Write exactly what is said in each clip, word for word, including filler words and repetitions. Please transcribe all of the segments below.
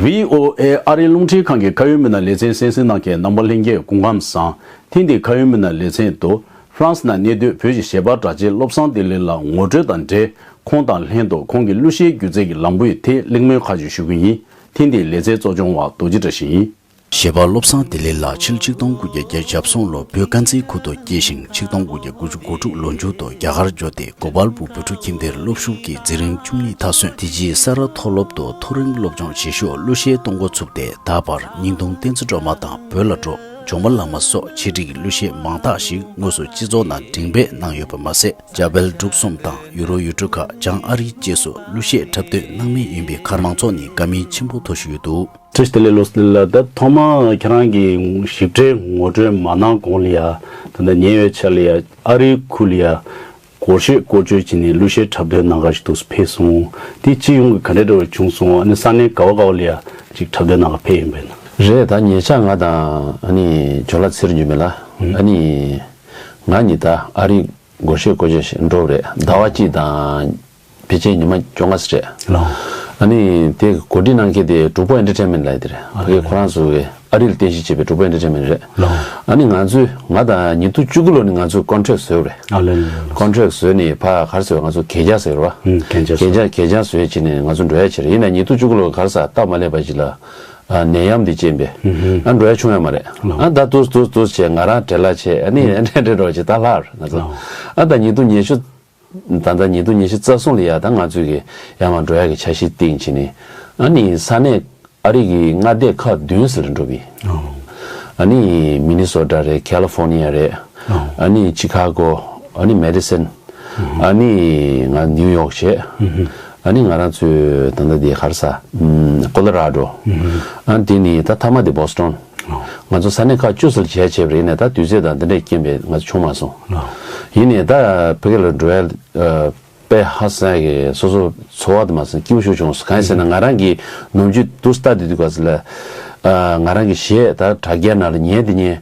བྷི་ཨོ་ཨེ་ཨ་རིའི་རླུང་འཕྲིན་ཁང་གི་ཁ་ཡོད་མི་སྣ་ལེ་ཚན་གསན་གཟིགས་གནང་མཁན་རྣམ་པ་ལྷན་རྒྱས་སྐུ་ཁམས་བཟང་། ཐེངས་འདིའི་ཁ་ཡོད་མི་སྣ་ལེ་ཚན་དུ། ཧྥ་རན་སི་ནང་གནས་སྡོད་བོད་ཀྱི་གཞས་པ་གྲགས་ཅན་བློ་བཟང་བདེ་ལེགས་ལགས་ངོ་སྤྲོད་དང་འབྲེལ། ཁོང་དང་ལྷན་དུ་ཁོང་གི་གླུ་གཞས་སྒྱུ་རྩལ་གྱི་ལམ་བུའི་ཐད་གླེང་མོལ་ཁག་ཅིག་ཞུ་གི་ཡིན། ཐེངས་འདིའི་ལེ་ཚན་གཙོ་སྐྱོང་བ་རྡོ་རྗེ་བཀྲ་ཤིས་ཡིན། གཞས་པ་བློ་བཟང་བདེ་ལེགས་ལགས་ཕྱི་ལོ་གཅིག་སྟོང་དགུ་བརྒྱ་བརྒྱད་ཅུ་གྱ་གསུམ་ལོར་བོད་དཀར་མཛེས་ཁུལ་དུ་སྐྱེས་ཤིང་། ཆིག་སྟོང་དགུ་བརྒྱ་དགུ་བཅུ་གོ་དྲུག་ལོ་མཇུག་ཏུ་རྒྱ་གར་འབྱོར་ཏེ། གོ་པལ་པུར་བོད་ཕྲུག་ཁྱིམ་སྡེར་སློབ་ཞུགས་ཀྱིས་འཛིན་རིམ་བཅུ་གཉིས་མཐར་སོན། དེ་རྗེས་ས་རཱ་མཐོ་སློབ་ཏུ་མཐོ་རིམ་སློབ་སྦྱོང་བྱེད་ཤུགས་གླུ་གཞས་གཏོང་འགོ་ཚུགས་ཏེ། ད་བར་བརྙན་ཐུང་བསྟན་འཛིན་སྒྲོལ་མ་དང་བོད་ལ་འགྲོ། ཇོ་མོ་གླང་མ་སོགས་ཆེད་སྒྲིག་གི་གླུ་གཞས་མང་དག་ཞིག་དངོས་སུ་སྤྱི་ཚོགས་ནང་འགྲེམས་སྤེལ་གནང་ཡོད་པ་མ་ཟད། ཇ་བལ་འབྲུག་གསུམ་དང་ཡུ་རོབ་ཡུལ་གྲུ་ཁག་བྱང་ཨ་རི་བཅས་སུ་གླུ་གཞས་འཁྲབ་སྟོན་གནང་མུས་ཡིན་པའི་ཁར། མང་ཚོགས་ནས་དགའ་མོས་ཆེན་པོ་ཐོབ་བཞིན་ཡོད་འདུག། བཀྲ་ཤིས་བདེ་ལེགས་ལགས་ལ། ད་ཐོག་མར་ཁྱེད་རང་གིས་ཞིབ་ཕྲའི་ངོ་སྤྲོད་མ་གནང་གོང་ལ་ཡ། ད་ལྟ་ཉེ་བའི་ཆར་ལ་ཡ་ཨ་རིའི་ཁུལ་ལ་ཡ་སྒོར་གཞས་བཀོལ་སྤྱོད་བྱས་ནས་གླུ་གཞས་འཁྲབ་སྟོན་གནང་ག་ཞིག་ཏུ་ཕེབས་སོང་། དེ་སྤྱི་ཡོངས་ཀྱི་ག་འདྲ་འདྲ་བ་བྱུང་སོང་། ཨ་ནི་ས་གནས་ག་བ་ག་བ་ལ་ཡ་ཅིག་འཁྲབ་སྟོན་གནང་ག་ཕེབས་ཡིན་པས་ན། རེད། ད་ཉེ་ཆར་ང་དང་ཨ་ནི་ཇོ་ལགས་ཚེ་རིང་འགྱུར་མེད་ལགས། ཨ་ནི་ང་གཉིས་ད་ཨ་རིའི་སྒོར་གཞས་བཀོལ་སྤྱོད་བྱེད་འགྲོ་བ་རེད། ཟླ་བ་གཅིག་དང་ཕལ་ཆེར་ཉི་མ་བཅོ་ལྔ་ཙམ་རེད། ལགས། ཨ་ནི་དེ་གོ་སྒྲིག་གནང་མཁན་དེ་གྲུབ་པ་ཨེན་ཊར་ཊེན་མེན་ཊི་ལབ་ཡ་དེ་རེད། ཨ་ཕ་གི་ལགས། ཁོ་རང་ཚོ་གི་ཨ་རི་ལ་རྟེན་གཞི་བྱས་པའི་གྲུབ་པ་ཨེན་ཊར་ཊེན་མེན་ཊི་རེད། ལགས། ཨ་ནི་ང་ཚོས་ང་དང་ཉིས་སྟོང་བཅུ་དགུ་ལོ་ནས་ང་ཚོས་ཀོན་ཊེག་བཟོས་པ་རེད། ཨ་ལེ་ལེ་ལེ། ཀོན་ཊེག་བཟོས་ནས་ཕར་ག་རེ་ཟེར་བ། ང་ཚོ་གད་རྒྱ་ཟེར་བ། ཨུམ། གད་རྒྱ་གད་བཟོས། རྒྱ་གད་རྒྱ་བཟོས་བྱས་ནས་ང་ཚོ་འགྲོ་ཡ་བྱས་རེད། ཡིན་ནའི་ཉིས་སྟོང་བཅུ་དགུ་ལོ་ག་རེ་ཟེར་སྟབས་མ་ལེགས་པ་ཅིག་ལ། ཨ་ནད་ཡམས་འདི་རྐྱེན་པས། ཨུམ་ཧུམ། ཨ་འགྲོ་ཡ་བྱུང་ཡ་མ་རེད། ལགས། ཨ་ད་དུས་དུས་དུས་བྱས་ང་རང་བྲེལ་བ་བྱས། ཨ་ནི་ཨ་འདྲ་འདྲ་འགྲོ་བྱས་ད་ལྷག་རེད་ང་ཚོ། ལགས། ཨ་ད་ཉིས་སྟོང་ཉི་ཤུ། ད་ལྟ་ཉིས་སྟོང་ཉི་ཤུ་རྩ་གསུམ་ལ་ཡ་ད་ང་ཚོས་ཀྱི་ཡར་མར་འགྲོ་ཡ་གི་འཆར་གཞི་བཏིང་བྱས་ནས། ཨ་ནི་ས་གནས་ཨ་རི་གི་མངའ་སྡེ་ཁག་བདུན་ཙམ་ལ་འགྲོ་གི་ཡིན། ཨོ། ཨ་ནི་མི་ནི་སོ་ཊ་རེད། ཁ་ལི་ཧྥོ་ནི་ཡ་རེད། ཨོ། ཨ་ནི་ཅི་ཁ་གོ། ཨ་ནི་མེ་ཌི་སན། ཨ་ནི་ང་ནིའུ་ཡོག་བྱས། ཨ་ནི་ང་རང་ཚོའི་ད་ལྟ་དེ་ག་རེ་ཟེར། ཨམ། ཀོ་ལོ་ར་ཌོ། ཨ་ནི་དེ་ནི་ད་མཐའ་མ་དེ་བོ་སི་ཊོན། ང་ཚོ་ས་གནས་ཁག་བཅུ་ཙམ་ལ་བྱས་བྱས་པ་རེད། ཡིན་ནའི་ད་དུས་ཚོད་དང་འདི་འདྲའི་རྐྱེན་པས་ང་ཚོ་བྱུང་མ་སོང་། ཡིན་ནའི་ད་ཕ་གི་ལ་འགྲོ་ཡ། ཨ། དཔེ་ཧ་སང་གི་སོ་སོ་ཚོར་བ་དུ་མ་སོང་། སྐྱིད་པོ་ཞིག་བྱུང་སོང་། གང་ཡིན་ཟེར་ན་ང་རང་གི་ནམ་རྒྱུན་དུ་ལྟ་དུས་དུས་ག་ཟེར་ལ། ཨ། ང་རང་གི་གཞས་ད་དྲ་རྒྱའི་ནང་ལ་ཉན་དེ་ཉན།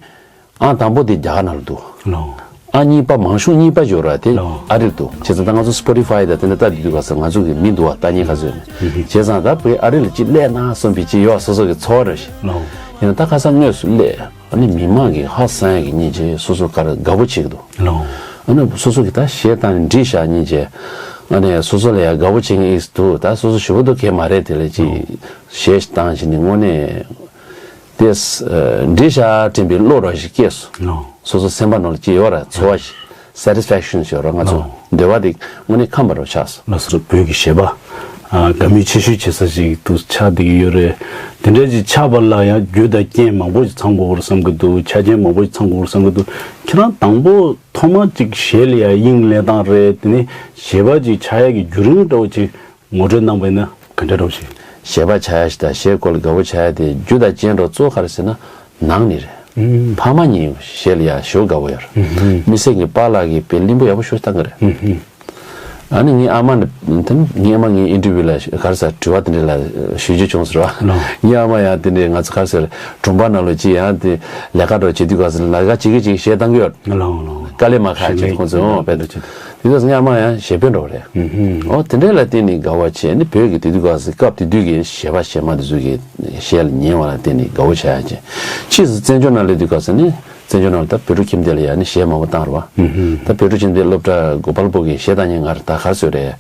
ཨང་དང་པོ་དེ་རྒྱ་གར་ནང་ལ་འདུག། ལོ། ཨང་གཉིས་པ་མང་ཤོས་གཉིས་པ་འབྱོར་བ་དེ། ལོ། ཨ་རིར་འདུག། བྱས་ཙང་ད་ང་ཚོ་སི་པོ་ཊི་ཕའི་དང་དེ་འདྲ་ལྟ་དུས་དུས་ག་ཟེར་ང་ཚོ་གི་མི་འདུག་བ། ལྟ་མཁན་ག་ཚོད་ནས། བྱས་ཙང་ད་བོད་ཨ་རི་ལ་ཅིག་སླེབས་ན་བསམ་པའི་ཅིག་ཡོད། སོ་སོ་གི་ཚོར་བ་རེ་ཞིག། ལོ། ཡིན་ན་ད་ཁ་སང་དངོས་སུ་སླེབས། ཨ་ནི་མི་མང་གིས་ཧ་སང་ཡ་གི་སྙིང་རྗེ། སོ་སོ་ག་རེ་དགའ་པོ་བྱེད་ཀྱི་འདུག། ལོ། ཨ་ནི་སོ་སོ་གི་ད་གཞས་བཏང་ནས་འགྲིག་ཤག་སྙིང་རྗེ། ཨ་ནི་སོ་སོ་ལ་ཡ་དགའ་པོ་བྱེད་མཁན་ཨིས་འདུག། ད་སོ་སོ་ཞེ་པོ་འདུག་གས་མ་རེད། དེ་ལས་ཅིག་ལོ། གཞས་ཤིག་བཏང་བྱས་ནས་དངོས་གནས་དེ་འགྲིག་ཤག་དྲན་པའི་བློ་རོ་ཞིག་སྐྱེས་སོང་། ལོ། སོ་སོ་སེམས་པ་ནང་ལ་ཅིག་ཡོད་ར། ཚོར་བ་ཞིག། སེ་ཊི་སི་ཕེག་ཤན་ཞིག་ཡོད་ར། ང་ཚོ་ལོ། འདོད་པ་དེ་དངོས་གནས་ཁམས་པ་རུ་ཆགས་སོང་། ལགས་སོ། བོད་ཀྱི་གཞས་པ། ཨ། དགའ་མོས་ཆེ་ཤོས་བྱེད་ས་ཞིག་ཏུ་ཆགས་བསྡད་ཀྱི་ཡོད་རེད། དེ་འདྲ་ཅིག་ཆགས་པ་ལ་ཡང་རྒྱུ་དང་རྐྱེན་མང་པོ་ཞིག་ཚང་དགོས་པར་བསམ་གྱི་འདུག། ཆ་རྐྱེན་མང་པོ་ཞིག་ཚང་དགོས་པར་བསམ་གྱི་འདུག། ཁྱེད་རང་དང་པོ་ཐོག་མ་ཅིག་གཞས་ལ་ཡང་དབྱིངས་སླེབས་སྟངས་རེད། དེ་ནས་གཞས་པ་ཅིག་ཆགས་ཡག་གི་བརྒྱུད་རིམ་འདྲ་བོ་ཅིག་ངོ་སྤྲོད་གནང་བ་ཡིན་ན་ག་འདྲ་འདྲ་བོ་ཞིག། གཞས་པ་ཆགས་ཡ་ཞིག་དང་གཞས་སྐོར་ལ་དགའ་པོ་ཆགས་ཡ་དེ་རྒྱུ་དང་རྐྱེན་འདྲ་བོ་གཙོ་བོ་ག་རེ་ཟེར་ན་ནང་ནས་རེད། ཨུམ། ཕ་མ་གཉིས་གཞས་ལ་ཡ་ཞེ་པོ་དགའ་པོ་ཡོད་རེད། ཨུམ། མི་སེར་གྱི་པཱ་ལགས་ཀྱིས་དཔེ་གླིང་བུ་ཡག་པོ་ཞེ་པོ་བཏང་གི་རེད། ཨུམ། ཨ་ནི་ངའི་ཨ་མ་ནི་དེ་ངའི་ཨ་མ་ངའི་ཨིན་ཊར་བིའུ་ལ་ག་རེ་ཟེར་དྲི་བ་དེ་འདྲ་ལ་ཞུ་རྒྱུ་བྱུང་ཟེར་བ། ལོ། ངའི་ཨ་མ་ཡང་དེ་འདྲའི་ང་ཚོ་ག་རེ་ཟེར་གྲོང་པ་ནང་ལོགས་ཅིག་ཡང་དེ་ལས་ཀ་འདྲ་བོ་བྱེད་དུས་ག་ཟེར་ལས་ཀ་བྱེད་ཀྱི་བྱེད་ཀྱི་གཞས་བཏང་གི་ཡོད། ལོ་ལོ། དཀའ་ལས་མ་ཁག་ཅིག་ཁོང་ཚོས། འོ་དཔེ་འདྲ་བྱེད། དེ་ཚོ་ངའི་ཨ་མ་ཡང་གཞས་པའི་འགྲོ་བ་རེད། ཨུ་ཧུམ། འོ་དེ་འདྲ་ལ་བརྟེན་ནས་དགའ་བ་བྱས་ནས་བོད་ཀྱི་དེ་དུས་ག་ཟེར་སྐབས་དེ་དུས་ཀྱི་གཞས་པ་གཞས་མ་དེ་ཚོ་གི་གཞས་ལ་ཉན་པ་ལ་བརྟེན་ནས་དགའ་བོ་བྱ་ཡ་བྱས། ཕྱིས་སུ་བཙན་བྱོལ་ནང་སླེབས་དུས་ག་ཟེར་ནས་བཙན་བྱོལ་ནང་ལ་ད་བོད་ཕྲུག་ཁྱིམ་སྡེ་ལ་ཡ་ནི་གཞས་མང་པོ་བཏང་རེད་བ། ཨུ་ཧུམ། ད་བོད་ཕྲུག་ཁྱིམ་སྡེའི་སློབ་གྲྭ་གོ་པལ་པུར་གྱི་གཞས་བཏང་མཁན་ང་རེད། ད་ག་རེ་ཟེར་རེད།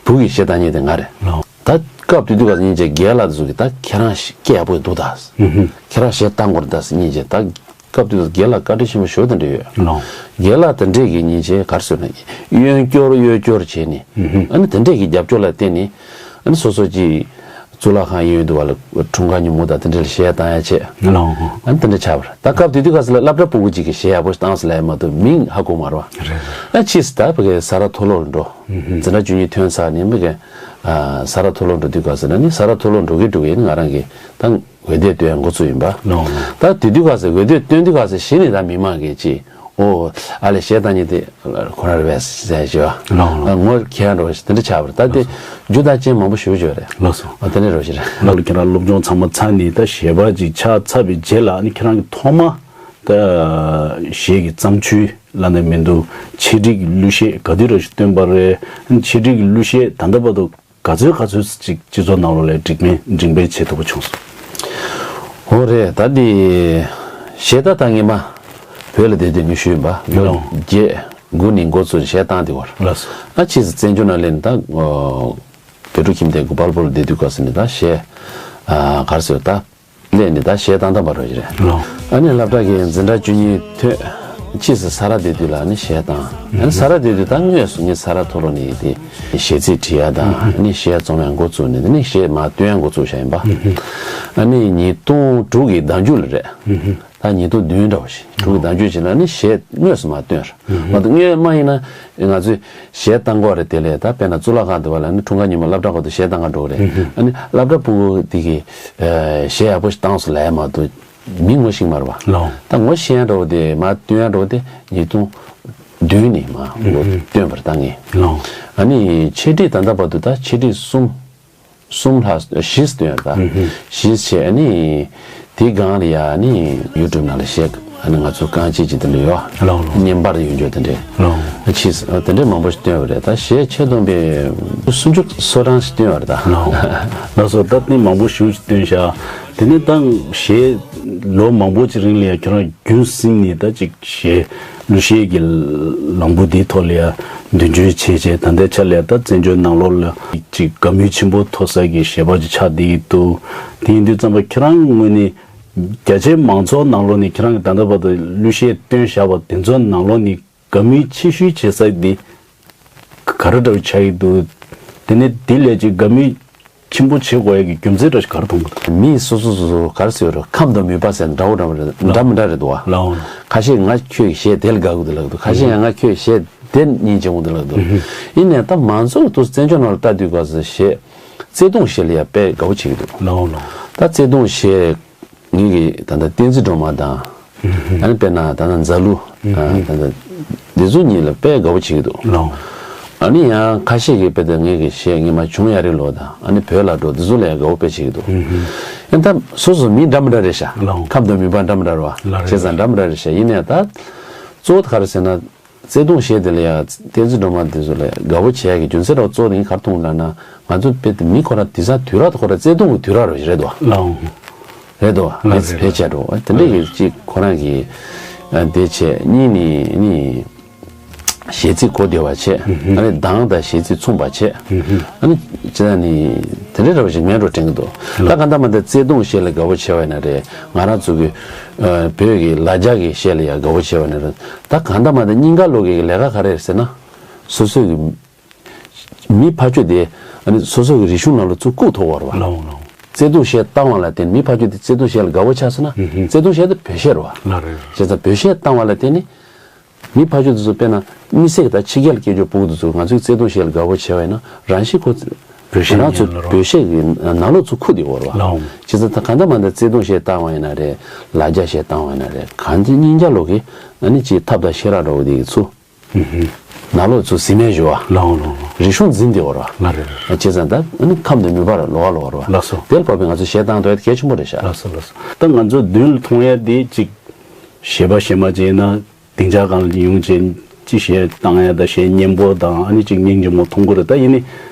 བུ་གི་གཞས་བཏང་མཁན་དེ་ང་རེད། ལོ། ད་སྐབས་དེ་དུས་ག་ཟེར་སྙིང་རྗེ་རྒན་ལགས་དེ་ཚོ་གིས་ད་ཁྱེད་རང་སྐད་ཡག་པོ་འདུག་ད། ཨུ་ཧུམ། ཁྱེད་རང་གཞས་བཏང་དགོས་རེད་ད་ཟེར་སྙིང་རྗེ། ད་སྐབས་དེ་དུས་རྒན་ལགས་བཀའ་དྲིན་ཆེན་པོ་ཞེ་པོ་དེ་འདྲ་ཡོད། ལོ། རྒན་ལགས་དེ་འདྲས་ཀྱིས་སྙིང་རྗེ་ག་རེ་ཟེར་ན་གཡོན་སྐྱོར་གཡོན་སྐྱོར་བྱས་ནས། ཨུ་ཧུམ། ཨ་ནི་དེ་འདྲས་ཀྱི་རྒྱབ་སྐྱོར་ལ་བརྟེན་ནས་ཨ་ནི་སོ་སོ་ཀྱི་གཙུག་ལག་ཁང་གཡས་གཡོན་དུ་བ་ལ་འཁྲུངས་སྐར་ཉིན་མོ་དང་དེ་འདྲ་ལ་གཞས་བཏང་ཡ་བྱས། ལོ། ཨ་ནི་དེ་འདྲ་ཆགས་པ་རེད། ད་སྐབས་དེ་དུས་ག་ཟེར་ལ་སློབ་གྲྭ་ཕྲུ་གུ་ཅིག་གིས་གཞས་ཡག་པོ་ཞིག་བཏང་ཟེར་ལབ་ཡ་མ་གཏོགས་མིང་ཧ་གོ་མ་རེད་བ། རེད་རེད། ཨ་ཕྱིས་སུ་ད་ཕ་གི་ས་རཱ་མཐོ་སློབ་ལ་འགྲོ། ཨུ་ཧུམ། འཛིན་གྲྭ་བཅུ་གཉིས་ཐོན་ཚར་ནས་ཕ་གི་ཨ་ས་རཱ་མཐོ་སློབ་འགྲོ་དུས་ག་ཟེར་ན་ནི་ས་རཱ་མཐོ་སློབ་འགྲོ་གི་འགྲོ་གི་ཡིན། ང་རང་གི་ད་འོད་སྡེར་སྟོན་འགོ་ཚུགས་ཡིན་པ། ལོ་ལོ། ད་དེ་དུས་ག་ཟེར་འོད་སྡེར་སྟོན་དུས་ག་ཟེར་གཞི་ནས་ད་མི་མང་གིས་ཅིག་ཨོ་ཨ་ལས་གཞས་བཏང་མཁན་དེ་ཁོ་རང་རེད་པས་ཟེར་ཞུ་བ། ལོ་ལོ། ཨ་ངོ་ཁྱེད་རང་འགྲོ་བ་ཞིག་དེ་འདྲ་ཆགས་པ་རེད། ད་དེ་རྒྱུ་དང་རྐྱེན་མང་པོ་ཞེ་པོ་ཅིག་ཡོད་རེད། ལགས་སོ། ཨ་དེ་འདྲ་རེད་པ་ཞིག་རེད། ལགས་ལགས། ཁྱེད་རང་སློབ་སྦྱོང་ཚང་མ་ཚར་ནས་ད་གཞས་པ་ཅིག་ཆགས་ཚར་བའི་རྗེས་ལ་ནི་ཁྱེད་རང་གི་ཐོག་མ་ད་གཞས་ཀྱི་བརྩམས་ཆོས་ལབ་ན་མི་འདུག། ཆེད་སྒྲིག་གི་གླུ་གཞས་ག་དུས་རེད་ཞིག་བཏོན་པ་རེད། ཆེད་སྒྲིག་གི་གླུ་གཞས་ད་ལྟ་བར་དུ་ ག་ཚོད་ག་ཚོད་ཅིག་སྤྱི་ཚོགས་ནང་ལོགས་ལ་འགྲིག་མིན་འགྲིག་མིན་བྱེད་ཐུབ་པ་བྱུང་སོང་། འོ་རེད། ད་འདི་གཞས་ད་ད་ངེས་མ་བོད་ལ་བསྡད་དུས་ཉི་ཤུ་ཡིན་པ་ལོ་ལོ། བརྒྱད་དགུ་ནས་འགོ་བཙུགས་གཞས་བཏང་དེ་བར། ལགས་སོ། ཨ་ཕྱིས་སུ་བཙན་བྱོལ་ནང་སླེབས་ནས་ད་བོད་ཕྲུག་ཁྱིམ་སྡེ་དགུ་པལ་པོ་ལ་བསྡད་དུས་སྐབས་སུ་ནས་ད་གཞས་ཨ་ག་རེ་ཟེར་ད། སླེབས་ནས་ད་གཞས་བཏང་བཏང་བ་རོ་ཞིག་རེད། ལོ། ཨ་ནི་སློབ་གྲྭ་གི་འཛིན་གྲྭ་བཅུ་གཉིས་ཐོན། ཕྱིས་སུ་ས་ར་བསྡད་དུས་ལ་ཨ་ནི་གཞས་བཏང་། ཨ་ནི་ས་ར་བསྡད་དུས་ད་དངོས་སུ་ངས་ས་ར་མཐོ་སློབ་ནས་དེ་གཞས་ཚིག་བྲིས་ཡ་དང་ཨ་ནི་གཞས་རྩོམ་ཡ་འགོ་བཙུགས་ནས་དེ་ནས་གཞས་མར་བཏོན་ཡ་འགོ་བཙུགས་བཞག་ཡིན་པ། ཨ་ནི་ཉིས་སྟོང་དྲུག་གི་ཟླ་མཇུག་ལ་རེད། ད་ཉིས་སྟོང་བདུན་འདྲ་བོ་ཞིག་དྲུག་གི་ཟླ་མཇུག་ཅིག་ལ་ཨ་ནི་གཞས་དངོས་སུ་མར་བཏོན། མ་གཏོགས་སྔོན་མ་ཡིན་ན་ང་ཚོས་གཞས་བཏང་གོ་རེད། དེ་ལས་ད་དཔེར་ན་གཙུག་ལག་ཁང་དུ་བ་ལ་ནི་འཁྲུངས་སྐར་ཉིན་མོ་སློབ་གྲྭ་སྐོར་དུ་གཞས་བཏང་ག་འགྲོ་གི་རེད། ཨ་ནི་སློབ་གྲྭ་ཕྲུ་གུ་དེ་གི་གཞས་ཡག་པོ་ཞིག་བཏང་སོང་ལབ་ཡ་མ་གཏོགས་མི་ངོ་ཤེས་མ་རེད་བ། ལོ། ད་ངོ་ཤེས་ཡ་འགྲོ་དེ་མ་བཏོན་ཡ་འགྲོ་དེ་ཉིས་སྟོང་བདུན་ནས་མ་ངོ་བཏོན་པར་བཏང་ངེས། ལོ། ཨ་ནི་ཆེད་སྒྲིག་ད་ལྟ་བར་དུ་ད་ཆེད་སྒྲིག་གསུམ། གསུམ་ལྷག་བཞི་སྟོན་ད། བཞི་བྱས་ནི། དེའི་སྒང་ལ་ཡ་ནི་ཡུ་ཊུབ་ནང་ལ་བཤད་ཨ་ནི་ང་ཚོ་རྐང་རྗེས་ཀྱི་དེ་འདྲ་ཡོད། ལའོ་ལའོ། བརྙན་པར་ཡོད་འཇོག་དེ་འདྲས། ལའོ། ཕྱིས་དེ་འདྲས་མང་པོ་ཞིག་སྟོན་པ་རེད། ད་གཞས་ཆེད་སྟོན་པའི་སུམ་ཅུ་སོ་གྲངས་ཤིག་སྟོན་པ་རེད་ད། ལའོ། ལགས་སོ། ད་ནི་མང་པོ་ཞིག་སྟོན་བཞག་དེ་ནི་ད་གཞས་ལོ་མང་པོ་ཅིག་རིང་ལ་ཡ་ཁྱོད་རང་རྒྱུན་བསྲིངས་ནས་ད་ཅིག་གཞས་གླུ་གཞས་ཀྱི་ལམ་བུ་འདིའི་ཐོག་ལ་ཡ་མདུན་སྐྱོད་བྱས་བྱས་ད་ལྟའི་ཆ་ལ་ཡ་ད་བཙན་བྱོལ་ནང་ལོགས་ལ་ཅིག་དགའ་མོས་ཆེན་པོ་ཐོབ་ས་གི་གཞས་པ་ཅིག་ཆགས་བསྡད་ཀྱི་འདུག་དེ་ཡིན་དུས་ཙམ་པ་ཁྱེད་རང་ངོས་ནས་རྒྱ་ཆེའི་མང་ཚོགས་ནང་ལོགས་ནས་ཁྱེད་རང་གི་ད་ལྟ་བར་དུ་གླུ་གཞས་བཏོན་བཞག་པ་དེ་ཚོ་ནང་ལོགས་ནས་དགའ་མོས་ཆེ་ཤོས་བྱེད་ས་དེ་ག་རེ་འདྲ་བོ་ཆགས་ཀྱི་འདུག་དེ་ནས་དེ་ལས་ཅིག་དགའ་མོས་ཆེན་པོ་བྱེད་དགོས་ཡ་གི་རྒྱུ་མཚན་འདྲ་ཞིག་ག་རེ་མཐོང་གི་འདུག་མིས་སོ་སོ་སོ་སོ་ག་རེ་ཟེར་བ་རེད། ཁམས་དང་མུས་པ་ཟེར་ན་འདྲ་བོ་འདྲ་མི་འདྲ་འདྲ་མི་འདྲ་རེད་འདུག་བ། ལའོ། ཁ་ཤས་ང་ཁྱོད་ཀྱི་གཞས་དེ་ལ་དགའ་གི་འདུག་ལབ་འདུག་ཁ་ཤས་ཡང་ང་ཁྱོད་གཞས་དེ་སྙིང་རྗེ་མོ་འདུག་ལབ་འདུག་ཡིན་ནའི་ད་མང་ཚོགས་དུ་བཙན་བྱོལ་ནང་ལ་ལྟ་དུས་སྐབས་སུ་གཞས་བརྩེ་དུང་གཞས་ལ་ཡ་དཔེ་དགའ་བོ་བྱེད་ཀྱི་འདུག་ལའོ་ལའོ། ད་བརྩེ་དུང་གཞས་ངེད་ཀྱི་ད་ལྟ་བསྟན་འཛིན་སྒྲོལ་མ་དང་། ཨ་ནི་དཔེར་ན་ད་ལྟ་མཛའ་གླུ། ཨ་ད་ལྟ་འདི་ཚོ་གཉིས་ལ་དཔེ་དགའ་བོ་བྱེད་ཀྱི་འདུག་ལའོ། ཨ་ནི་ཡང་ཁ་ཤས་ཀྱིས་དཔེ་ད་ངེད་ཀྱི་གཞས་ངེད་མ་བྱུང་ཡ་རིང་ལོ་དང་ཨ་ནི་བོད་ལ་འགྲོ་འདི་ཚོ་ལ་ཡང་དགའ་བོ་དཔེ་བྱེད་ཀྱི་འདུག་ཨ་ད་སོ་སོ་མི་འདྲ་མི་འདྲ་རེད་ཤག་ལའོ། ཁམས་དང་མུན་པ་འདྲ་མི་འདྲ་རེད་བ། ལ་རེད། བྱས་ཙང་འདྲ་མི་འདྲ་རེད་ཤག་ཡིན་ནའི་ད་གཙོ་བོ་ག་རེ་ཟེར་ན། བརྩེ་དུང་གཞས་དེ་ལ་ཡང་བསྟན་འཛིན་སྒྲོལ་མ་དེ་ཚོ་ལ་དགའ་བོ་བྱས་ཀྱི་རྒྱུ་མཚན་རང་གཙོ་བོ་དེ་ངས་ག་རེ་མཐོང་ལབ་ན་ང་ཚོ་དཔེ་དེ་མི་ཁོ་རང་དེང་སང་དུས་རབས་དེ་ཁོ་རང་བརྩེ་དུང་གི་དུས་རབས་རེད་བ། ལའོ། རེད་དོ། ལ་མི་རེད་ཕལ་ཆེར་འགྲོ་དེ་འདྲ་གི་ཅིག་ཁོ་རང་གི་དེ་བྱས་གཉིས་ནི་ནི་གཞས་ཚིག་གོ་བདེ་བ་བྱས་ཨ་ནི་གདངས་དང་གཞས་ཚིག་མཚུངས་པ་བྱས་ཨ་ནི་ཅི་ད་ནི་དེ་འདྲ་འདྲ་བ་ཞིག་མེད་འགྲོ་དྲན་གི་འདུག་ད་ག་འདྲ་མ་འདྲ་བརྩེ་དུང་གཞས་ལ་དགའ་བོ་བྱས་པ་ཡིན་ན་རེད། ང་རང་ཚོ་གི་བོད་ཀྱི་ལ་རྒྱ་གི་གཞས་ལ་ཡང་དགའ་བོ་བྱས་པ་ཡིན་ན་རེད། ད་གང་ལྟར་མ་ད་སྙིང་ག་ལོག་གི་ལས་ཀ་ག་རེ་རེད་ཟེར་ན། སོ་སོ་གི་མི་ཕར་ཕྱོགས་དེ་ཨ་ནི་སོ་སོ་གི་རིག་གཞུང་ནང་ལ་ཚུར་བཀུག་ཐུབ་པ་རེད་བ། ལའོ་ལའོ། བརྩེ་དུང་གཞས་བཏང་བ་ལ་བརྟེན་མི་ཕར་ཕྱོགས་དེ་བརྩེ་དུང་གཞས་ལ་དགའ་བོ་ཆགས་སོང་ན་ཧུམ་ཧུམ། བརྩེ་དུང་གཞས་དེ་བོད་གཞས་རེད་བ། ལ་རེད་རེད། བྱས་ཙང་བོད་གཞས་བཏང་བ་ལ་བརྟེན་ནི་མི་ཕར་ཕྱོགས་དེ་ཚོ་དཔེར་ན་དམིགས་བསལ་གྱི་ད་ཕྱི་རྒྱལ་སྐད་ཆ་ཕྲུ་གུ་དེ་ཚོ་ང་ཚོའི་བརྩེ་དུང་གཞས་ལ་དགའ་བོ་བྱས་པ་ཡིན་ན་རང་བཞིན་ཁོ་བོད་གཞས་ང་ཚོ་ཉན་ལ་བོད་གཞས་ཀྱི་ནང་ལོགས་ཚུར་བཀུག་བསྡད་ཡོད་རེད་བ། ལའོ། བྱས་ཙང་ད་གང་ལྟར་མ་ལྟར་བརྩེ་དུང་གཞས་བཏང་བ་ཡིན་ན་རེད། ལ་རྒྱ་གཞས་བཏང་བ་ཡིན་ན་རེད། གང་ཅི་སྙིང་རྗེ་ལོ་གི་ཨ་ནི་ཅིག་ཐབས་དང་ཤེས་རབ་འདྲ་བོ་དེ་གི་ཚུར། ནང་ལོགས་ཚུར་ཟིན་མེད་ཞུ་བ། ལའོ་ལའོ་ལའོ། རིག་གཞུང་འཛིན་བསྡད་ཡོད་རེད་བ། ལ་རེད་རེད། བྱས་ཙང་ད་ཨ་ནི་ཁམས་དང་མུན་པར་ལོག་ག་ལོག་རེད་བ། ལགས་སོ། དེ་ལ་བབས་པའི་ང་ཚོ་གཞས་བཏང་ཐུབ་ཡ་དེ་གལ་ཆེན་པོ་རེད་ཤག་ལགས་སོ་ལགས་སོ། ད་ང་ཚོ་མདུན་ལ་མཐོང་ཡ་དེ་ཅིག་གཞས་པ་གཞས་མ་བྱས་ན། སྡིངས་ཆ་སྒང་ལ་ཡོང་བྱས་ཅི་གཞས་བཏང་ཡ་དང་གཞས་སྙན་པོ་དང་ཨ་ནི་ཅིག་སྙིང་རྗེ་མོ་མཐོང་གི་རེད། ད་ཡིན་ནའི་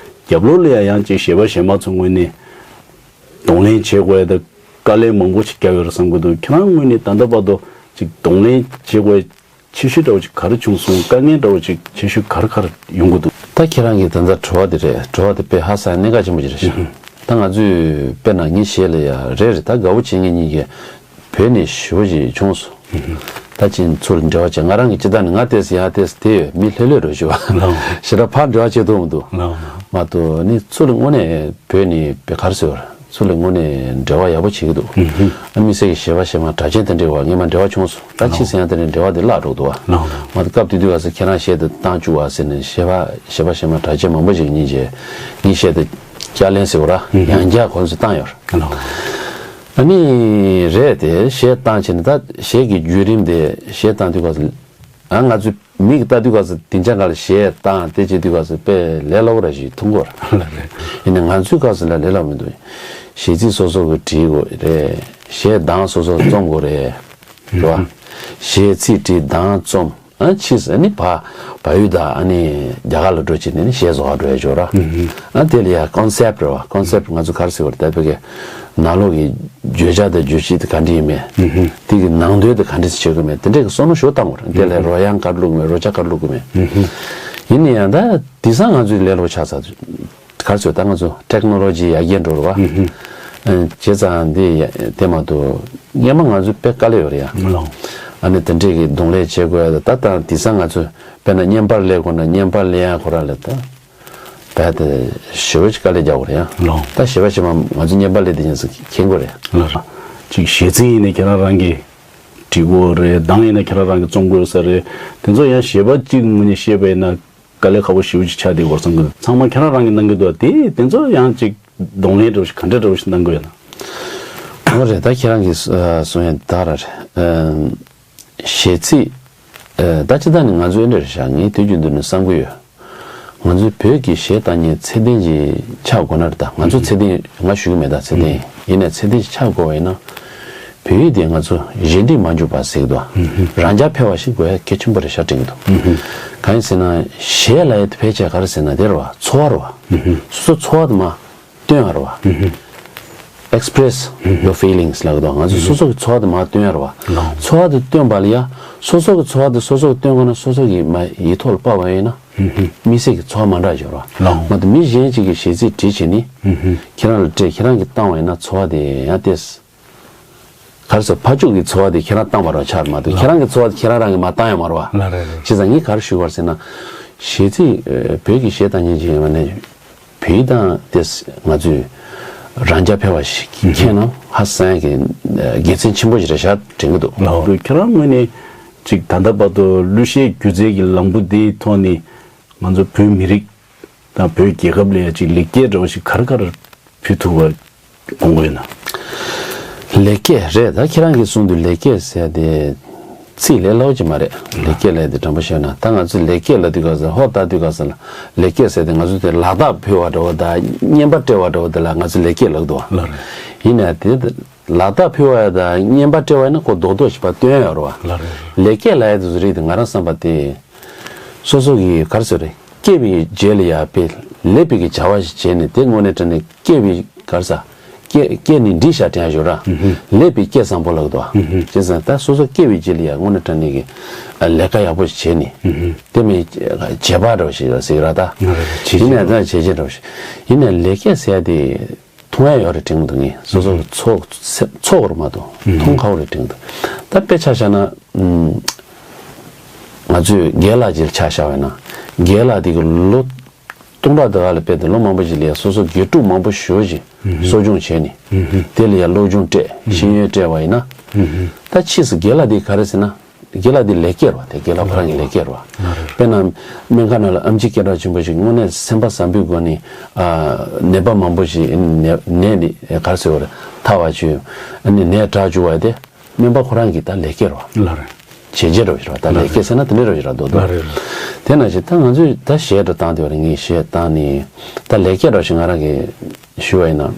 རྒྱབ་ལོགས་ལ་ཡ་ཡང་ཅིག་གཞས་པ་གཞས་མ་ཚོ་ངོས་ནས་གདོང་ལེན་བྱེད་དགོས་ཡ་དང་དཀའ་ལས་མང་པོ་ཞིག་བརྒྱབ་ཡོད་རེད་བསམ་གི་འདུག་ཁྱེད་རང་ངོས་ནས་ད་ལྟ་བར་དུ་ཅིག་གདོང་ལེན་བྱེད་དགོས་ཡ་ཆེ་ཤོས་འདྲ་བོ་ཅིག་ག་རེ་བྱུང་སོང་། དཀའ་ངལ་འདྲ་བོ་ཅིག་ཆེ་ཤོས་ག་རེ་ག་རེ་ཡོང་གི་འདུག་ད་ཁྱེད་རང་གིས་ད་ལྟ་དྲི་བ་དེ་རེད། དྲི་བ་དེ་དཔེ་ཧ་སང་གནད་འགག་ཆེན་པོ་ཅིག་རེད་ཤག་ད་ང་ཚོས་དཔེར་ན་ངའི་གཞས་ལ་ཡ་རེད་རེད། ད་དགའ་བོ་བྱེད་མཁན་གཉིས་ཀྱི་བོད་ནས་ཞེ་པོ་ཅིག་བྱུང་སོང་། ད་ཅིག་ཚུར་འབྲེལ་བ་བྱས་ང་རང་གིས་ཅི་ལྟར་ནས་ང་ལྟས་ཡང་ལྟས་དེ་ཡོད་མི་ལྷོད་ལྷོད་འགྲོ་ཞུ་བ། ཞེ་དྲག་ཕར་འབྲེལ་བ་བྱེད་ཐུབ་མི་འདུག་ལའོ། མ་གཏོགས་ནི་ཚུར་དངོས་གནས་བོད་ནས་དཔེ་ག་རེ་ཟེར་བ་ཚུར་ལ་དངོས་གནས་འབྲེལ་བ་ཡག་པོ་བྱེད་ཀྱི་འདུག་ཨ་དམིགས་བསལ་གྱི་གཞས་པ་གཞས་མ་གྲགས་ཅན་དེ་འདྲའི་བ་ངས་མ་འབྲེལ་བ་བྱུང་སོང་། ད་ཕྱི་ལོ། སེང་དེ་ནས་འབྲེལ་བ་དེ་བརླག་འགྲོ་འདུག་བ། ལོ། མ་གཏོགས་སྐབས་དེ་དུས་ག་ས་ཁྱེད་རང་གཞས་དེ་བཏང་བཅུག་བ་ཟེར་ནས་གཞས་པ་གཞས་པ་གཞས་མ་གྲགས་ཅན་མང་པོ་ཞིག་གཉིས་བྱས་ངའི་གཞས་དེ་བསྐྱར་ལེན་ཟེར་བ་ར་ཡང་བསྐྱར་ཁོ་ཚོས་བཏང་ཡོད་རེད། ལོ། ཨ་ནི་རེད་དེ་གཞས་བཏང་བྱས་ནས་ད་གཞས་ཀྱི་བརྒྱུད་རིམ་དེ་གཞས་བཏང་དུས་ག་ས་ཨ་ང་ཚོས་མིག་ལྟ་དུས་ག་ས་དེང་ཆ་ག་ལ་གཞས་བཏང་དེ་བྱེད་དུས་ག་ས་དཔེ་ལས་སླ་བོ་ར་ཞིག་མཐོང་གི་ཡོད་རེད། ལ་རེད། ཡིན་ནའི་ང་ཚོའི་ག་ས་ལ་ལས་སླ་བོ་མི་འདུག་གཞས་ཚིག་སོ་སོ་གི་བྲིས་དགོས་རེད། གཞས་གདངས་སོ་སོ་རྩོམ་དགོས་རེད། རེད་བ། གཞས་ཚིག་བྲིས་གདངས་རྩོམ། ཨ་ཕྱིས་སུ་ནི་བ་བལ་ཡུལ་དང་ཨ་ནི་རྒྱ་གར་ལ་འགྲོ་བྱས་ནས་ནི་གཞས་བཟོ་བར་འགྲོ་ཡ་ཅིག་ཡོད་ར། ཨ་དེ་ལ་ཡ་ཀོན་སེབ་རེད་བ། ཀོན་སེབ་ང་ཚོ་ག་རེ་ཟེར་བ་རེད། ད་བོད་སྐད་ནང་ལོགས་ཀྱི་བརྗོད་བྱ་དང་བརྗོད་གཞི་དེ་ག་འདྲ་ཡིན་མེད། དེ་གི་ནང་དོན་དེ་ག་འདྲ་ཞིག་བྱེད་དགོས་མེད། དེ་འདྲས་ཀྱི་བསམ་བློ་ཞིག་བཏང་དགོས་རེད། དེ་ལ་རོལ་དབྱངས་ག་རེ་བླུགས་དགོས་མེད། རོལ་ཆ་ག་རེ་བླུགས་དགོས་མེད། ཡིན་ན་ཡང་ད་དེང་སང་ང་ཚོའི་ལས་སླ་པོ་ཆགས་ཚར། ག་རེ་ཟེར། ད་ང་ཚོ་ཊེག་ནོ་ལོ་ཇི་ཡར་རྒྱས་འགྲོ་རེད་བ། ཨ་བྱས་ཙང་འདི་ཡ་དེ་མ་གཏོགས་སྔོན་མ་ང་ཚོ་དཔེ་དཀའ་ལས་ཡོད་རེད་ཡ། ལགས། ཨ་ནི་དེ་འདྲས་ཀྱི་གདོང་ལེན་བྱེད་དགོས་ཡ། ད་ད་དེང་སང་ང་ཚོ་དཔེར་ན་བརྙན་པར་ལས་དགོས་ན་བརྙན་པར་ལེན་ཡ་ཁོ་རང་ལ་ད་རྦད་དེ་ཞེ་པོ་ཅིག་དཀའ་ལས་རྒྱག་དགོས་རེད་ཡ། ལགས། ད་གཞས་པ་གཞས་མ་ང་ཚོ་བརྙན་པར་ལེན་དེ་ཉིད་སུ་མཁྱེན་དགོས་རེད། ལགས་རེད། ཅིག་གཞས་ཚིག་ཡིན་ནའི་ཁྱེད་རང་རང་གིས་བྲིས་དགོས་རེད། གདངས་ཡིན་ན་ཁྱེད་རང་རང་གིས་རྩོམ་དགོས་ས་རེད། དེ་ཚོ་ཡང་གཞས་པ་གཅིག་ངོས་ནས་བཤད་པ་ཡིན་ན། དཀའ་ལས་ཁག་པོ་ཞེ་པོ་ཅིག་ཆགས་བསྡད་ཡོད་བསམ་གི་འདུག་ཚང་མ་ཁྱེད་རང་རང་གིས་གནང་གི་འདུག་དེ་དེ་ཚོ་ཡང་ཅིག་གདོང་ལེན་འདྲ་བོ་ཞིག་ག་འདྲ་འདྲ་བོ་ཞིག་གནང་དགོས་ཡོད་ན། འོ་རེད། ད་ཁྱེད་རང་གིས་གསུ- ཨ་གསུང་ཡ་ད་ར་རེད། ཨམ། གཞས་ཚིག་ཨ་ད་སྤྱིར་བཏང་ནི་ང་ཚོ་ཨེ་འདྲ་རེད་ཤག་ངས་དུས་རྒྱུན་དུ་ནི་བསམ་གི་ཡོད། ང་ཚོའི་བོད་ཀྱི་གཞས་བཏང་མཁན་ཚད་ལྡན་ཅིག་ཆགས་དགོས་ན་རེད། ད་ང་ཚོ་ཚད་ལྡན་ང་ཞུ་གི་མེད། ད་ཚད་ལྡན་ཡིན་ནའི་ཚད་ལྡན་ཅིག་ཆགས་དགོས་པ་ཡིན་ན། བོད་ཡིག་དེ་ང་ཚོ་གཞན་སྒྲིག་མ་འཇུག་པ་ཟེར་གི་འདུག་རང་རྐྱ་འཕེར་བ་ཞིག་དགོས་ཡ་གལ་ཆེན་པོ་རེད་ཤག་དྲན་གི་འདུག་གང་ཡིན་ཟེར་ན་གཞས་ལབ་ཡ་དེ་ཕལ་ཆེར་ག་རེ་ཟེར་ན་དེ་རེད་བ། ཚོར་བ་རེད་བ། སོ་སོ་ཚོར་བ་དེ་མར་སྟོན་ཡ་རེད་བ། Express your feelings ལབ་གི་འདུག་ང་ཚོ་སོ་སོ་གི་ཚོར་བ་དེ་མར་སྟོན་ཡ་རེད་བ། ཚོར་བ་དེ་སྟོན་པ་ལ་ཡ་སོ་སོ་གི་ཚོར་བ་དེ་སོ་སོ་གི་སྟོན་དགོས་ན་སོ་སོ་གི་མ་ཡིག་ཐོག་ལ་ཕབ་པ་ཡིན་ན། དམིགས་བསལ་གྱི་ཚོར་བ་མ་འདྲ་ཡོད་རེད་བ། ལགས། མ་གཏོགས་མི་གཞན་གཅིག་གིས་གཞས་ཚིག་བྲིས་བྱས་ནི། ཁྱེད་རང་ལ་སྤྲད། ཁྱེད་རང་གིས་བཏང་བ་ཡིན་ན་ཚོར་བ་དེ་ཡང་ཏོག་ཙམ་ག་རེ་ཟེར། ཕར་ཕྱོགས་ཀྱི་ཚོར་བ་དེ་ཁྱེད་རང་བཏང་བ་རེད་ཆགས་མ་གཏོགས། ལགས། ཁྱེད་རང་གི་ཚོར་བ་དེ་ཁྱེད་རང་རང་གིས་མ་བཏང་ཡོད་མ་རེད་བ། ལགས་རེད་རེད། བྱས་ཙང་ངས་ག་རེ་ཞུ་དགོས་རེད་ཟེར་ན། གཞས་ཚིག་ཨ་བོད་ཀྱི་གཞས་བཏང་མཁན་ཅིག་ཡིན་པ་ནས། བོད་ཡིག་དང་དེ་ང་ཚོས་རང་རྐྱ་འཕེར་བ་ཞིག་མཁྱེན་ན་ཧ་སང་གི་དགེ་མཚན་ཆེན་པོ་ཞིག་རེད་ཤག་དྲན་གི་འདུག་ལགས། ཁྱེད་རང་ངོས་ནས་ཅིག་ད་ལྟ་བར་དུ་གླུ་གཞས་སྒྱུ་རྩལ་གྱི་ལམ་བུ་འདིའི་ཐོག་ནས་ང་ཚོ་བོད་མི་རིགས་དང་བོད་རྒྱལ་ཁབ་ལ་ཡ་ཅིག་ལེགས་སྐྱེས་འདྲ་བོ་ཞིག་ག་རེ་ག་རེ་ཕུལ་ཐུབ་པ་དགོངས་པ་ཡོད་ན། ལེགས་སྐྱེས་རེད། ད་ཁྱེད་རང་གིས་གསུངས་དུས་ལེགས་སྐྱེས་ཟེར་དེ་ཚིག་ལས་སླ་པོ་ཅིག་མ་རེད། ལེགས་སྐྱེས་ལབ་དེ་དྲང་པོ་བཤད་ན་ད་ང་ཚོས་ལེགས་སྐྱེས་ལབ་དུས་སྐབས་སུ་ཧོ་ལྟ་དུས་སྐབས་སུ་ལ་ལེགས་སྐྱེས་ཟེར་དེ་ང་ཚོ་དེ་ལག་རྟགས་ཕུལ་བ་འདྲ་བོ་དང་རྔན་པ་སྤྲད་པ་འདྲ་བོ་དེ་ལ་ང་ཚོས་ལེགས་སྐྱེས་ལབ་འདུག་བ། ལགས་རེད། ཡིན་ནའི་དེ་ལག་རྟགས་ཕུལ་བ་དང་རྔན་པ་སྤྲད་པ་ཡིན་ན་ཁོ་རྡོག་རྡོག་ཞིག་ཕར་སྟོན་ཡོད་རེད་བ། ལགས་རེད། ལེགས་སྐྱེས་ལབ་ཡ་དེ་ཚོ་རིགས་དེ་ང་རང་བསམ་པ་དེ་སོ་སོ་གི་ག་རེ་ཟེར་རེད། སྐྱེས་པའི་རྗེས་ལ་ཡ་དཔེ་ལེགས་པའི་གི་བྱ་བ་ཞིག་བྱས་ནས་དེ་དངོས་གནས་དྲང་གནས་སྐྱེས་པའི་ག་རེ་ཟ། སྐྱེ་སྐྱེས་ནས་འདྲིས་ཤག་དྲན་ཡ་ཡོད་ར། ལེགས་པའི་སྐྱེས་བཟང་པོ་ལབ་འདུག་བ། བྱས་ཙང་ད་སོ་སོ་སྐྱེས་པའི་རྗེས་ལ་ཡ་དངོས་གནས་དྲང་གནས་ཀྱི་ལས་ཀ་ཡག་པོ་ཞིག་བྱས་ནས། དེ་མིན་བྱེད་པ་འདྲ་བོ་ཞིག་ཟེར་གི་ར་ད། ཡིན་ནའི་ད་བྱས་རྗེས་འདྲ་བོ་ཞིག་ཡིན་ནའི་ལེགས་སྐྱེས་ཟེར་ཡ་དེ། མཐོང་ཡ་ཡོད་རེད་དྲན་གི་འདུག་ངས་སོ་སོར་ཚོར་ཚོར་བ་རེད་མ་གཏོགས་མཐོང་ཁག་པོ་རེད་དྲན་གི་འདུག་ད་དཔེ་ཆ་བཞག་ན། ཨམ། ང་ཚོས་རྒན་ལགས་ཅིག་ལ་ཆ་བཞག་པ་ཡིན་ན། རྒན་ལགས་དེ་གི་ལོ་སྟོང་ཕྲག་དེ་ག་ལ་དཔེ་དེ་ལོ་མང་པོ་ཞིག་ལ་ཡ་སོ་སོ་དགེ་ཕྲུག་མང་པོ་ཞེ་པོ་ཅིག་གསོ་སྐྱོང་བྱས་ནས། དེ་ལ་ཡ་སློབ་སྦྱོང་སྤྲད་ཤེས་ཡོན་སྤྲད་པ་ཡིན་ན། ད་ཕྱིས་སུ་རྒན་ལགས་དེ་ག་རེ་ཟེར་ན། རྒན་ལགས་འདི་ལེགས་སྐྱེས་རེད་བ། དེ་རྒན་ལགས་ཁོ་རང་གི་ལེགས་སྐྱེས་རེད་བ། དཔེར་ན། སྨན་ཁང་ནང་ལ་ཨེམ་ཆི་སྐད་གྲགས་ཆེན་པོ་ཞིག་དངོས་གནས་སེམས་པ་བཟང་པོའི་སྒོ་ནས། ཨ། ནད་པ་མང་པོ་ཞིག་ནད་ནད་ནི་ག་རེ་ཟེར་བ་རེད། ཐར་བ་བྱུང་། ཨ་ནི་ནད་དྲག་བཅུག་པ་དེ་སྨན་པ་ཁོ་རང་གི་ད་ལེགས་སྐྱེས་རེད་བ། ལགས་རེད། བྱས་རྗེས་རེད་བ། ད་ལེགས་སྐྱེས་ཟེར་ན་དེ་འདྲ་རེད་བཞག་ར་རྡོག་རྡོག་ལགས་རེད། དེ་ནང་བཞིན་ད་ང་ཚོས་ད་གཞས་འདྲ་བཏང་དེ་བ་རེད། ངས་གཞས་བཏང་ནས་ད་ལེགས་སྐྱེས་འདྲ་ཞིག་ང་རང་གིས་ཞུ་བ་ཡིན་ན།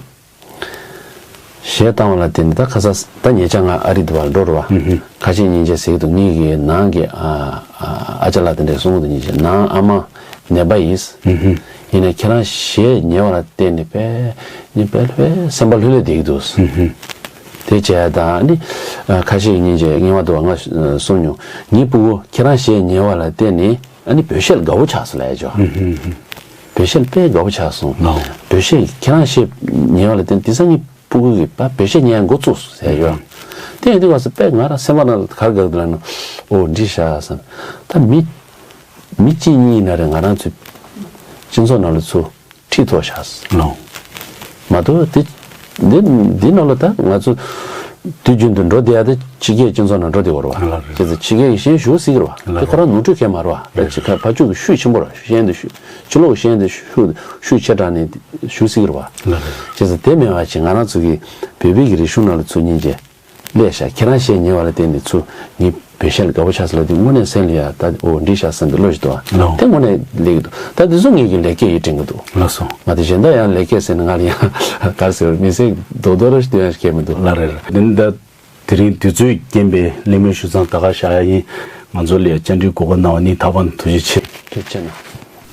གཞས་བཏང་བ་ལ་བརྟེན་ནས་ད་ཁ་སང་ད་ཉེ་ཆར་ང་ཨ་རི་དུ་བར་འགྲོ་རུ་བ། ཁ་ཤས་སྙིང་རྗེ་ཟེར་གི་འདུག་ངེད་ཀྱི་ནང་གི་ཨ་ཨ་ཅག་ལགས་དེ་འདྲས་གསུང་གི་འདུག་སྙིང་རྗེ་ནང་ཨ་མ་ནད་པ་ཡིན། ཡིན་ནའི་ཁྱེད་རང་གཞས་ཉན་པ་ལ་བརྟེན་ནས་དཔེ་ནི་དཔེ་དཔེ་སེམས་པ་ལྷོད་ལྷོད་བསྡད་ཀྱི་འདུག་དེ་བྱས་ད་ནི་ཁ་ཤས་སྙིང་རྗེ་ངེད་བ་དུ་བ་ང་གསུང་མྱོང་། ངའི་སྤུ་གུ་ཁྱེད་རང་གཞས་ཉན་པ་ལ་བརྟེན་ནས། ཨ་ནི་བོད་གཞས་ལ་དགའ་པོ་ཆགས་སོང་ལབ་ཡ་ཅོ། བོད་གཞས་ལ་དཔེ་དགའ་པོ་ཆགས་སོང་། ལའོ། བོད་གཞས་ཁྱེད་རང་གཞས་ཉན་པ་ལ་བརྟེན་དེང་སང་ངའི་སྤུ་གུ་གིས་ད་བོད་གཞས་ཉན་ཡ་འགོ་བཙུགས་སོང་ཟེར་ཡ་ཅོ། དེ་ཡིན་དུས་སྐབས་སུ་དཔེ་ང་རང་སེམས་པ་ནང་ལ་ག་རེ་དགའ་གི་འདུག་ལབ་ན། ཨོ་འདི་ཤ་བསམ། ད་མི་མི་གཅིག་གཉིས་ཡིན་ན་རེད། ང་རང་ཚོའི་སྤྱི་ཚོགས་ནང་ལ་ཚུར་ཁྲིད་ཐུབ་ཤག་ལའོ། མ་གཏོགས་དེ། འདི་འདི་ནང་ལ་ད་ང་ཚོ་དུས་རྒྱུན་དུ་འགྲོ་བསྡད་ཡ་དེ་ཕྱི་རྒྱལ་སྤྱི་ཚོགས་ནང་འགྲོ་བསྡད་ཡོད་རེད་བ། ལགས་རེད། བྱས་ཙང་ཕྱི་རྒྱལ་གྱི་གཞས་ཞུ་སྲིད་ཀྱི་རེད་བ། ལགས་དེ་ཁོ་རང་ནོར་འཁྲུལ་གང་ཡང་མ་རེད་བ། རེད། ཕྱི་ཁ་ཕར་ཕྱོགས་ཀྱི་ཤུགས་ཆེན་པོ་རེད། གཞས་འདི་ཤུགས་ཕྱི་ལོགས་གཞས་འདི་ཤུགས་ཤུགས་ཆེ་དྲགས་ནས་ཞུ་སྲིད་ཀྱི་རེད་བ། ལགས་རེད། བྱས་ཙང་དེ་མེད་པ་བྱས་ང་རང་ཚོ་གི་བོད་པའི་གི་རིག་གཞུང་ནང་ལ་ཚུར་སྙིང་རྗེ་སླེབས་ཤག་ཁྱེད་རང་གཞས་ཉན་པ་ལ་བརྟེན་ནས་ཚུར་ངའི་བོད་གཞས་ལ་དགའ་པོ་ཆགས་སོང་ལབ་དུས་དངོས་གནས་སེམས་ལ་ཡ་ད་ཨོ་འགྲིག་ཤག་བསམ་པའི་བློ་ཞིག་འདུག་བ། ལགས། དེ་དངོས་གནས་སླེབས་ཀྱི་འདུག་ད་དེ་ཚོ་ངེད་ཀྱི་ལེགས་སྐྱེས་ཡིན་དྲན་གྱི་འདུག་ལགས་སོ། ང་དེ་གཞན་དག་ཡང་ལེགས་སྐྱེས་ཟེར་ན་ང་ལ་ཡང་ག་རེ་ཟེར་མི་ཚེ་རྡོག་རྡོག་རེ་ཞིག་སྟོན་ཡ་ཞིག་གལ་མི་འདུག་ལགས་རེད་རེད། འདི་ད། དེ་རིང་དུས་ཚོད་རྐྱེན་པས་གླེང་མོལ་ཞུ་མཚམས་ད་ག་བཞག་ཡ་ཡིན། ང་ཚོ་ལ་བཅར་འདྲིའི་གོ་སྐབས་གནང་བ་ནི་ཐག་པ་ནས་ཐུགས་རྗེ་ཆེ། ཐུགས་རྗེ་ཆེ་གནང་།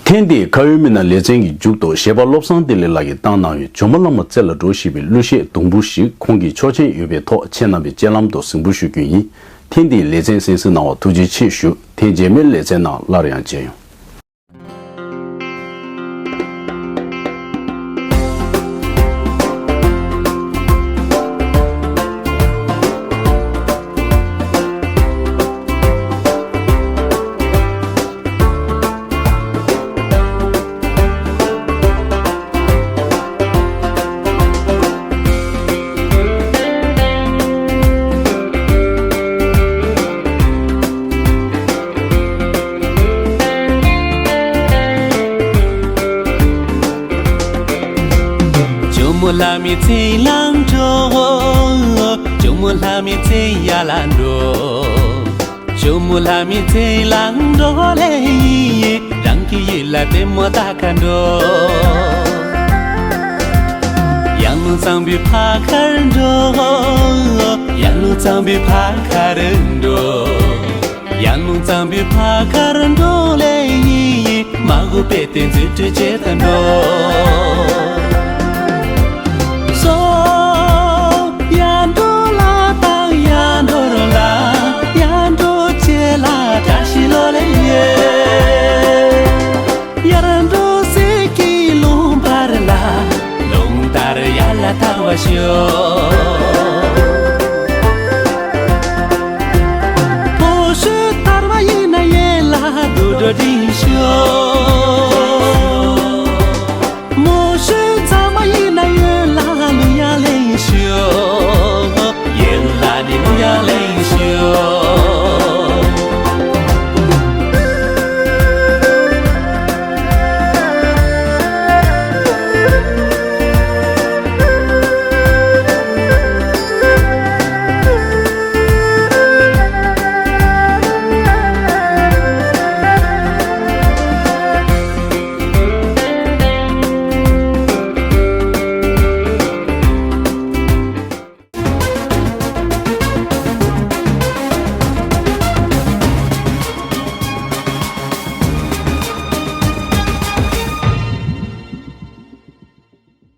ཐེངས་འདིའི་ཁ་ཡོད་མི་སྣ་ལེ་ཚན་གྱི་མཇུག་ཏུ་གཞས་པ་བློ་བཟང་བདེ་ལེགས་ལགས་ཀྱིས་བཏང་གནང་བའི་ཇོ་མོ་བླ་མ་རྩེ་ལ་འགྲོ་ཞེས་པའི་གླུ་གཞས་དུམ་བུ་ཞིག་ཁོང་གི་ཆོག་མཆན་ཡོད་པའི་ཐོག་ཁྱེད་རྣམ་པའི་སྤྱན་ལམ་དུ་གཟིགས་འབུལ་ཞུ་རྒྱུ་ཡིན། ཐེངས་འདིའི་ལེ་ཚན་གསན་གཟིགས་གནང་བར་ཐུགས་རྗེ་ཆེ་ཞུ། ཐེངས་རྗེས་མའི་ལེ་ཚན་ནང་སླར་ཡང་མཇལ་ཡོང་། ཇོ་མོ་ལྷ་མོའི་ཚེ་ལང་འགྲོ། ཇོ་མོ་ལྷ་མོའི་ཚེ་ཡར་ལ་འགྲོ། ཇོ་མོ་ལྷ་མོའི་ཚེ་ལང་འགྲོ་ལེ་ཡིན། རང་གི་ཡིད་ལ་ལྟད་མོ་ལྟ་ག་འགྲོ། ཡར་ལུང་གཙང་པོའི་ཕ་ཁར་འགྲོ། ཡར་ལུང་གཙང་པོའི་ཕ་ཁར་འགྲོ། ཡར་ལུང་གཙང་པོའི་ཕ་ཁར་འགྲོ་ལེ་ཡིན། མ་གོ་པའི་བསྟན་འཛིན་སྤྲུལ་བྱེད་དང་འགྲོ། སོ། ཡར་འགྲོ་ལ་དང་ཡར་འགྲོ་རོ་ལ། ཡར་འགྲོ་བྱེད་ལ་བཀྲ་ཤིས་ལོ་ལེ་ཡོད། ཡར་འགྲོ་ཟེར་གྱི་ལུང་བར་ལ། ལུང་ལྟར་ཡར་ལ་ཐར་བ་ཤོག། ཕོ་ཤོད་ཐར་བ་ཡིན་ན་ཡན་ལག་དུད་འགྲོ་འདྲེན་ཤོག།